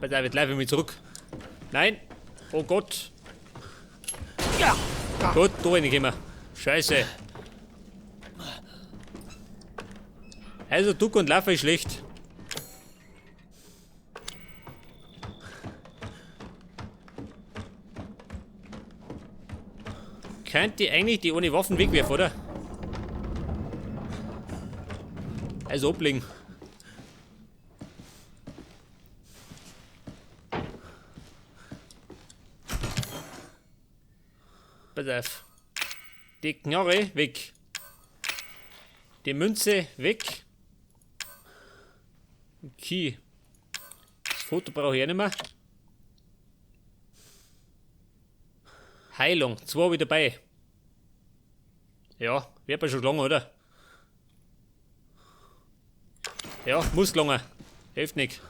Pass auf, jetzt laufe ich mich zurück. Nein! Oh Gott! Ja! Gut, da reingekommen. Scheiße! Also Duck und Laufen ist schlecht. Könnt ihr eigentlich die ohne Waffen wegwerfen, oder? Also ablegen. Pass auf. Die Knarre weg. Die Münze weg. Okay. Das Foto brauche ich auch nicht mehr. Heilung, 2 wieder dabei. Ja, wird mir schon gelangen, oder? Ja, muss gelangen. Hilft nicht.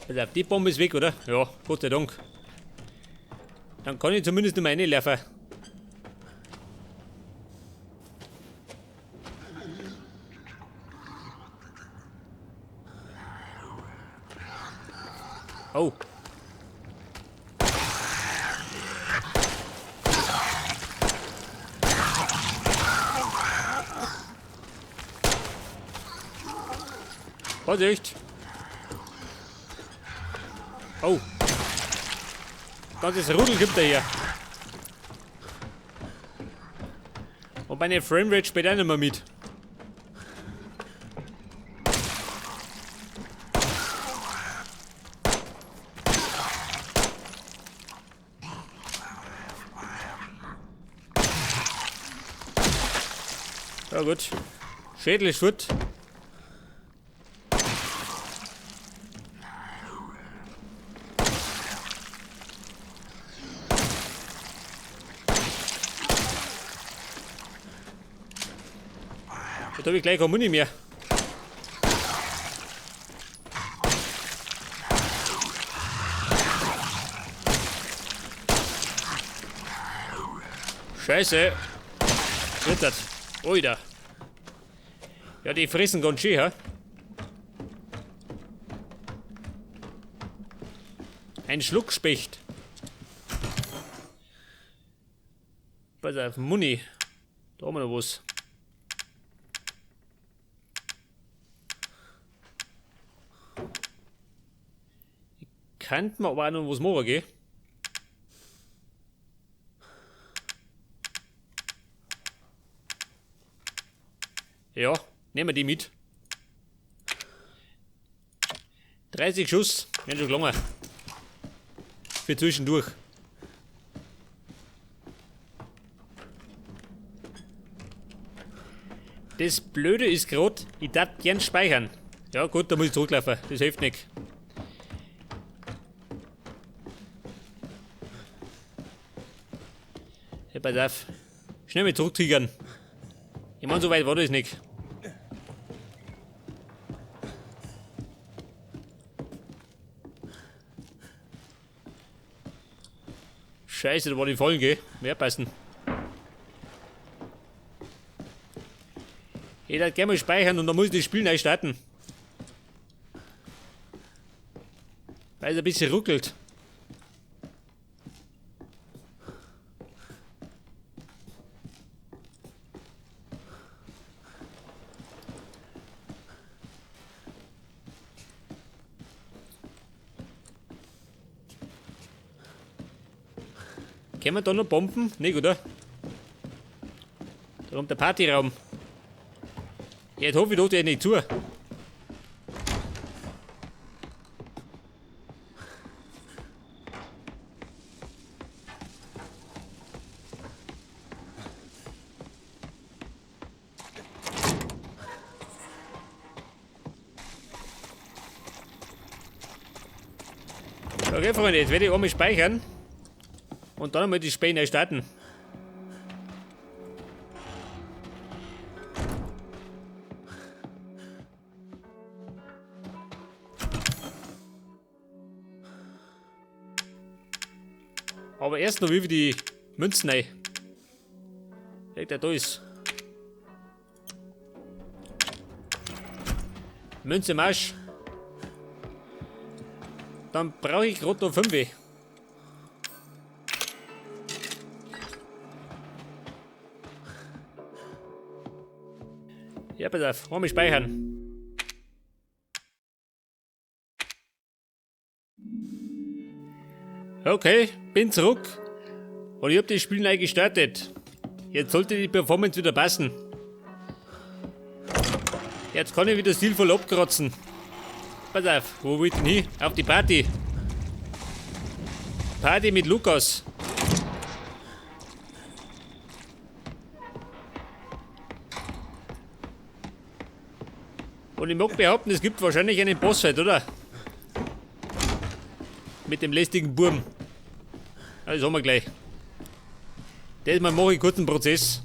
Also, die Bombe ist weg, oder? Ja, Gott sei Dank. Dann kann ich zumindest nicht mehr reinlaufen. Oh. Vorsicht! Oh! Ganzes Rudel gibt er hier. Und meine Framerate spielt auch nicht mehr mit. Ja gut. Schädel ist fort. Da hab ich gleich keine Muni mehr. Scheiße. Rittert. Oida. Ja, die fressen ganz schön, hä? Ein Schluckspecht. Pass auf, Muni. Da haben wir noch was. Könnte man aber auch noch was machen, gell? Ja, nehmen wir die mit. 30 Schuss, werden schon gelangen. Für zwischendurch. Das Blöde ist grad, ich darf gern speichern. Ja gut, da muss ich zurücklaufen, das hilft nicht. Ja, pass auf. Schnell mit zurücktriggern. Ich mein, so weit war das nicht. Scheiße, da war die Fallen, gell? Mehr passen. Ich würd gerne mal speichern und dann muss ich das Spiel neu starten. Weil es ein bisschen ruckelt. Können wir da noch Bomben? Nicht, oder? Da kommt der Partyraum. Ja, jetzt hoffe ich, tut er nicht zu. Okay, Freunde, jetzt werde ich einmal speichern. Und dann einmal die Späne starten. Aber erst noch wie wir die Münzen rein. Der da ist. Münze Marsch. Dann brauche ich gerade noch 5. Ja, pass auf, einmal speichern. Okay, bin zurück. Und ich hab das Spiel neu gestartet. Jetzt sollte die Performance wieder passen. Jetzt kann ich wieder stilvoll abkratzen. Pass auf, wo will ich denn hin? Auf die Party. Party mit Lukas. Und ich mag behaupten, es gibt wahrscheinlich einen Bossfight, oder? Mit dem lästigen Burm. Das haben wir gleich. Das mal mache ich kurz einen Prozess.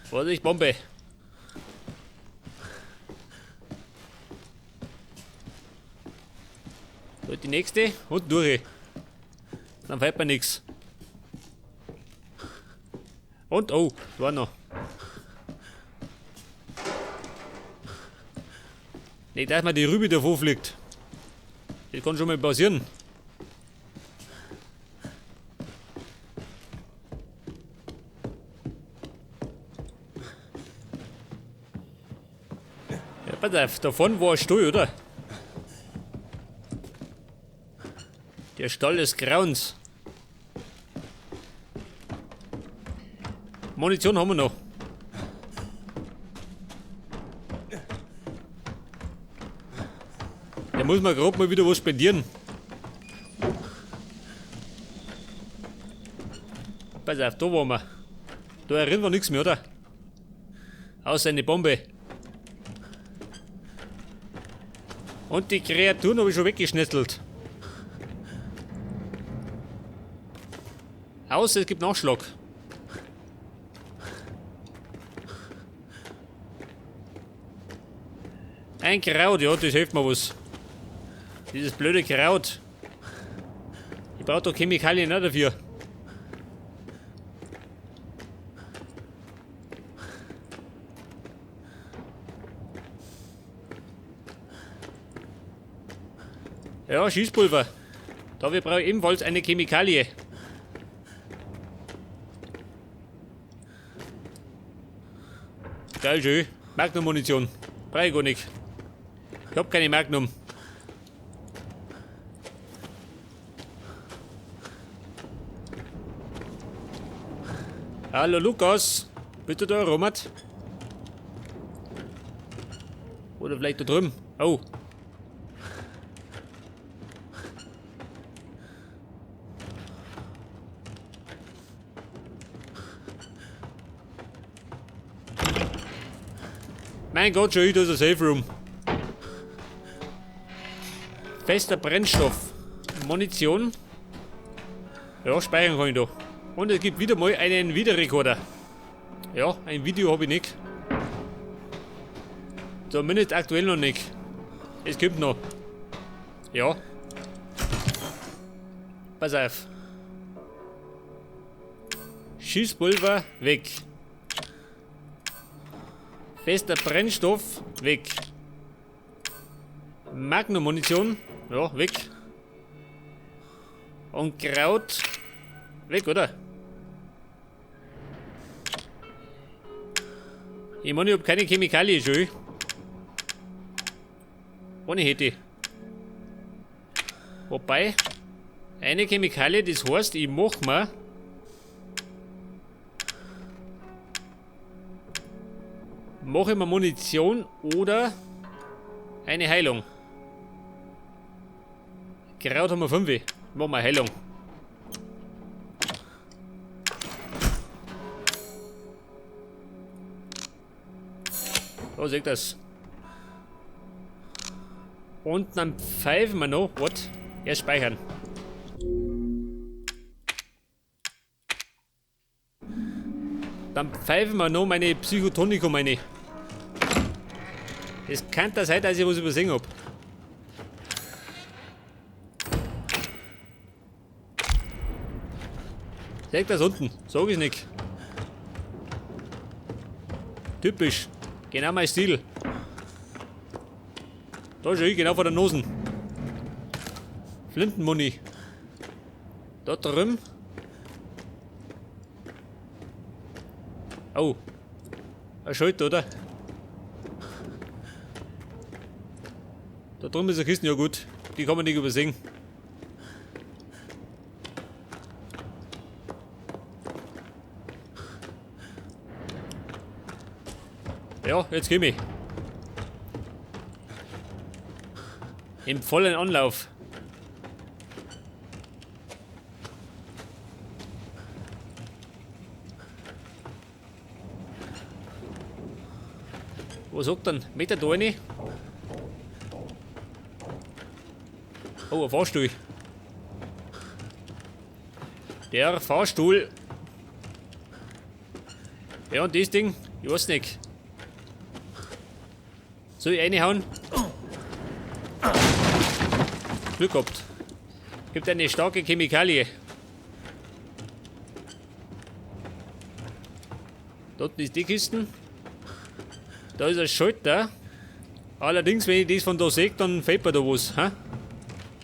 Vorsicht, Bombe. So, die nächste und durch. Dann fällt mir nix. Und, oh, da war noch. Nicht, dass mir die Rübe davor fliegt. Das kann schon mal passieren. Ja, pass auf, da vorne war ein Stall, oder? Der Stall des Grauens. Munition haben wir noch. Da muss man grad mal wieder was spendieren. Pass auf, da waren wir. Da erinnern wir nichts mehr, oder? Außer eine Bombe. Und die Kreaturen habe ich schon weggeschnetzelt. Außer es gibt Nachschlag. Ein Kraut, ja, das hilft mir was. Dieses blöde Kraut. Ich brauche doch Chemikalien auch dafür. Ja, Schießpulver. Da wir brauchen ebenfalls eine Chemikalie. Geil, schön. Magnum-Munition. Brauche ich gar nicht. Ich hab keine Magnum. Hallo Lukas, bitte da, Robert? Oder vielleicht da drüben. Oh. Mein Gott, schon wieder ist ein Safe Room. Fester Brennstoff. Munition. Ja, speichern kann ich da. Und es gibt wieder mal einen Videorekorder. Ja, ein Video habe ich nicht. Zumindest aktuell noch nicht. Es gibt noch. Ja. Pass auf. Schießpulver weg. Fester Brennstoff weg. Magnum-Munition. Ja, weg. Und Kraut weg, oder? Ich meine, ich hab keine Chemikalie schon. Ohne hätte ich. Wobei, eine Chemikalie, das heißt, ich mach mir Munition oder eine Heilung. Kraut haben wir 5. Machen wir Heilung. Da seht ihr das. Und dann pfeifen wir noch. What? Erst speichern. Dann pfeifen wir noch meine Psychotonikum rein. Es kann da sein, dass ich was übersehen hab. Seht das unten? Sag ich's nicht. Typisch. Genau mein Stil. Da schau ich genau vor der Nosen. Flintenmuni. Da drüben. Oh. Ein Schalter, oder? Da drüben ist eine Kiste, ja gut. Die kann man nicht übersehen. Ja, jetzt geh ich. Im vollen Anlauf. Was sagt denn? Meter da rein? Oh, ein Fahrstuhl. Der Fahrstuhl. Ja, und das Ding? Ich weiß nicht. Soll ich reinhauen? Glück gehabt. Gibt eine starke Chemikalie. Dort ist die Kisten. Da ist ein Schalter. Allerdings, wenn ich das von da sehe, dann fällt mir da was. Hä?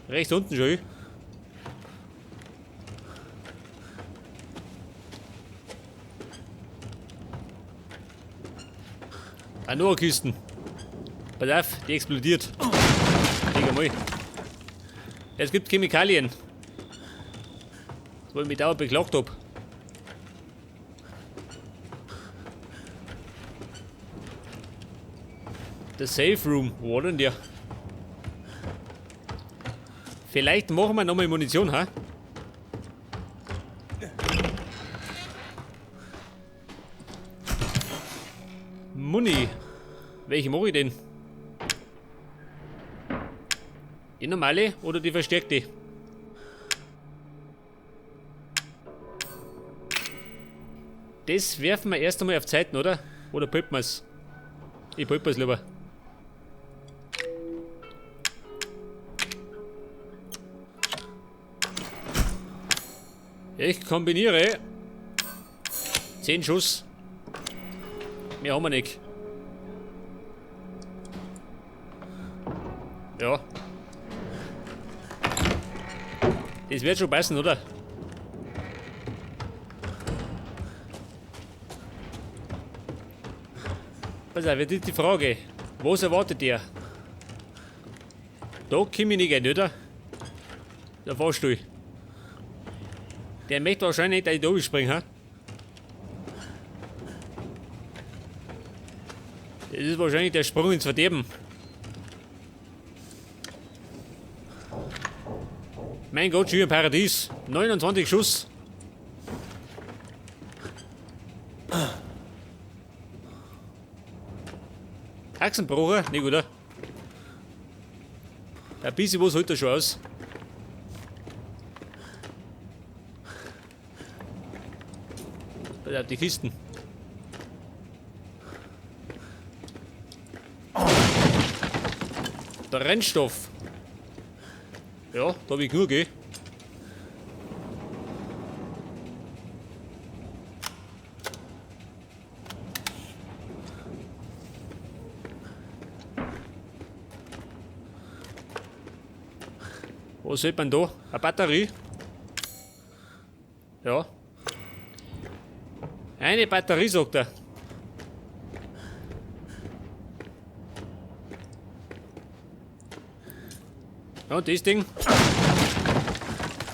Rechts unten schon. Ah, noch eine Kisten. Pass auf, die explodiert. Leg mal. Es gibt Chemikalien. Das, wo ich mich dauernd beklagt hab. Der Safe Room, wo war denn der? Vielleicht machen wir nochmal Munition, ha? Muni. Welche mache ich denn? Die normale oder die verstärkte? Das werfen wir erst einmal auf Zeiten, oder? Oder pulpen wir's? Ich pulpe es lieber. Ich kombiniere 10 Schuss. Mehr haben wir nicht. Ja. Das wird schon passen, oder? Pass auf, jetzt ist die Frage. Was erwartet ihr? Da komm ich nicht rein, oder? Der Fahrstuhl. Der möchte wahrscheinlich nicht, dass ich da springe, ha? Das ist wahrscheinlich der Sprung ins Verderben. Mein Gott, schon ein Paradies. 29 Schuss. Haxenbrocher? Nicht, oder? Ein bisschen was holt er schon aus. Pass auf die Kisten. Brennstoff. Ja, da hab ich genug, gell? Was sieht man da? Eine Batterie? Ja. Eine Batterie, sagt er. Ja, und das Ding?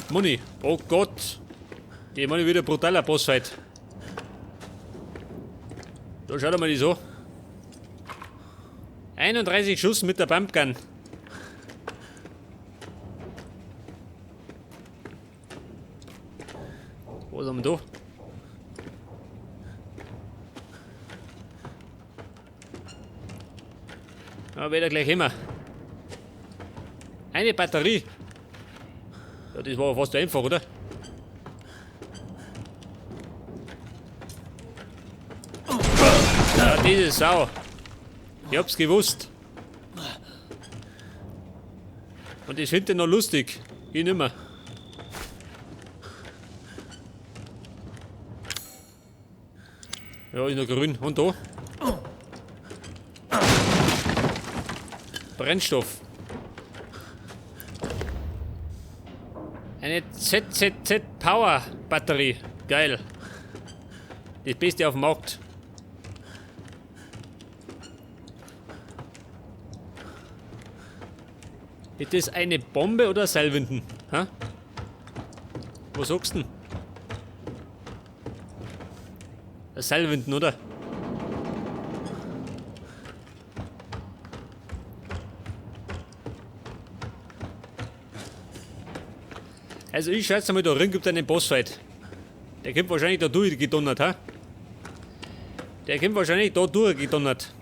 Muni. Oh Gott. Die meine wieder brutaler Bossfight. Da schaut mal die so. 31 Schuss mit der Pumpgun. Was haben wir da? Ja, wird er gleich immer. Eine Batterie. Ja, das war fast einfach, oder? Ja, diese Sau. Ich hab's gewusst. Und ich finde den noch lustig. Ich nimmer. Ja, ist noch grün. Und da? Brennstoff. Eine ZZZ Power Batterie. Geil. Das Beste auf dem Markt. Ist das eine Bombe oder Seilwinden? Ha? Was sagst du denn? Seilwinden, oder? Also ich schätze mal, da drin gibt es einen Bossfight. Der kommt wahrscheinlich da durchgedonnert, ha? Der kommt wahrscheinlich da durchgedonnert.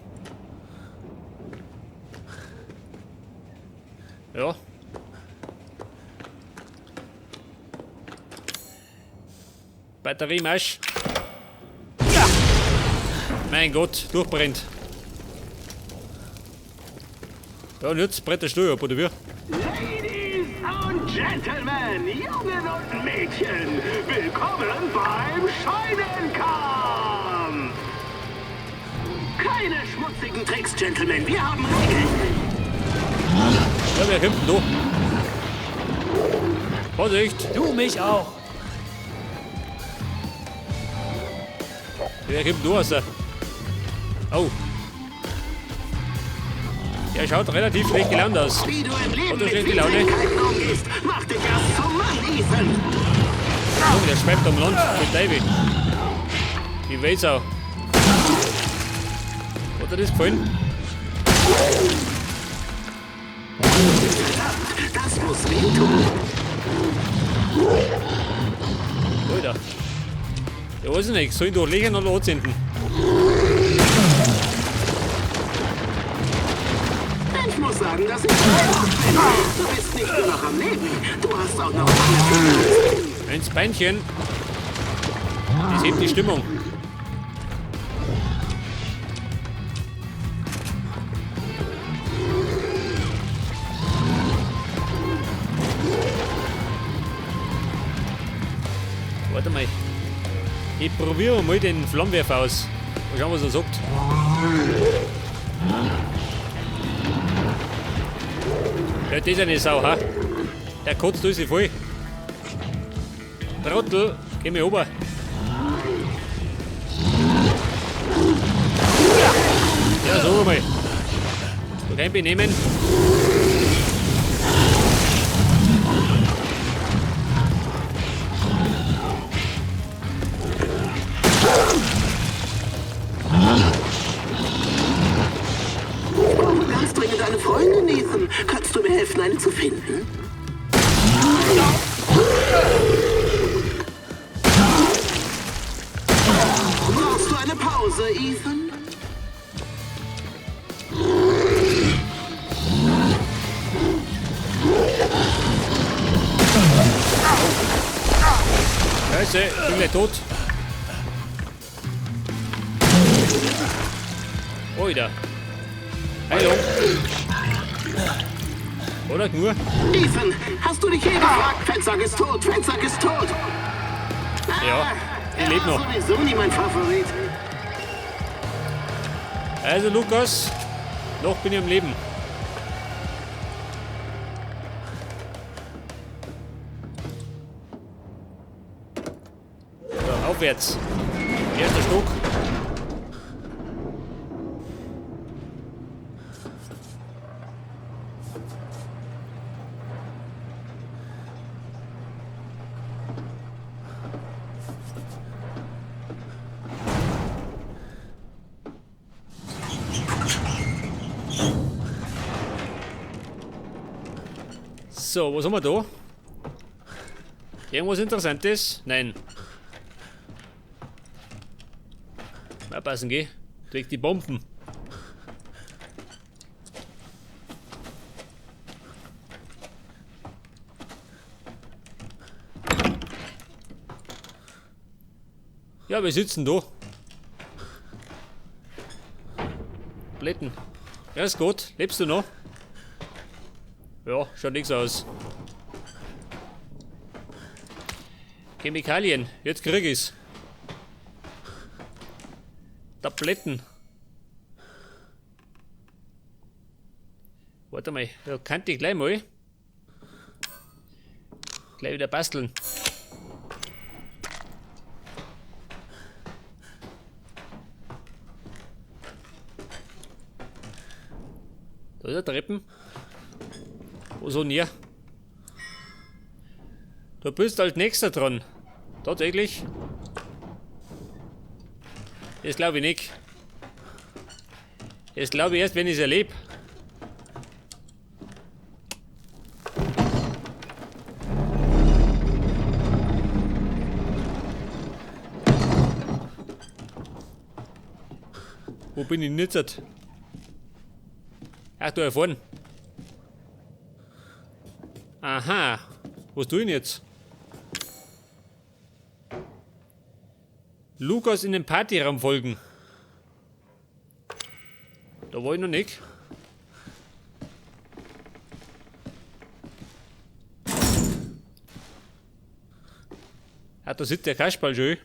Ja. Batteriemarsch. Ja. Mein Gott, durchbrennt. Ja, und jetzt brennt der Stuhl ab, oder wie? Ladies and Gentlemen, Jungen und Mädchen, willkommen beim Scheunenkampf! Keine schmutzigen Tricks, Gentlemen, wir haben Regeln. Ja, wer kommt denn da? Vorsicht! Du mich auch! Wer kommt denn da raus? Oh. Der schaut relativ schlecht gelaunt aus. Wie du im Leben Oder mit schlechte Laune? Widrigkeiten umgehst, mach dich erst zum Mann, Ethan. Oh, der schreibt am Land mit Davy. Ich weiß auch. Hat dir das gefallen? Verdammt, das muss wehtun. Alter. Ja, weiß ich nicht. Soll ich doch legen oder anzünden? Ich muss sagen, dass ich beeindruckt bin. Du bist nicht nur noch am Leben, du hast auch noch alle. Ins Beinchen. Das hebt die Stimmung. Warte mal. Ich probiere mal den Flammenwerfer aus. Mal schauen, was er sagt. Ja, das ist eine Sau, ha? Der kotzt uns voll. Trottel, geh mir rüber. Ja, so mal. So kein Benehmen. Ich brauche ganz dringend eine Freundin, Ethan. Kannst du mir helfen, eine zu finden? Brauchst du eine Pause, Ethan? Scheiße, ich bin gleich tot. Alter. Heilung. Oder nur? Ethan, hast du dich je gefragt? Fettsack ist tot, Fettsack ist tot. Ja, ich lebe noch. Sowieso nie mein Favorit. Also Lukas, noch bin ich am Leben. So, aufwärts. Erster Stock. So, was haben wir da? Irgendwas Interessantes? Nein. Mal passen, geh. Weg die Bomben. Ja, wir sitzen da. Blätten. Ja, ist gut. Lebst du noch? Ja, schaut nichts aus. Chemikalien, jetzt krieg ich's. Tabletten. Warte mal, da kann ich gleich mal. Gleich wieder basteln. Da ist eine Treppen. Wo so näher? Du bist als nächster dran. Tatsächlich. Das glaube ich nicht. Das glaube ich erst, wenn ich es erlebe. Wo bin ich denn jetzt? Ach, da vorne. Aha. Was tue ich denn jetzt? Lukas in den Partyraum folgen. Da war ich noch nicht. Ah, da sitzt der Kasperl schon.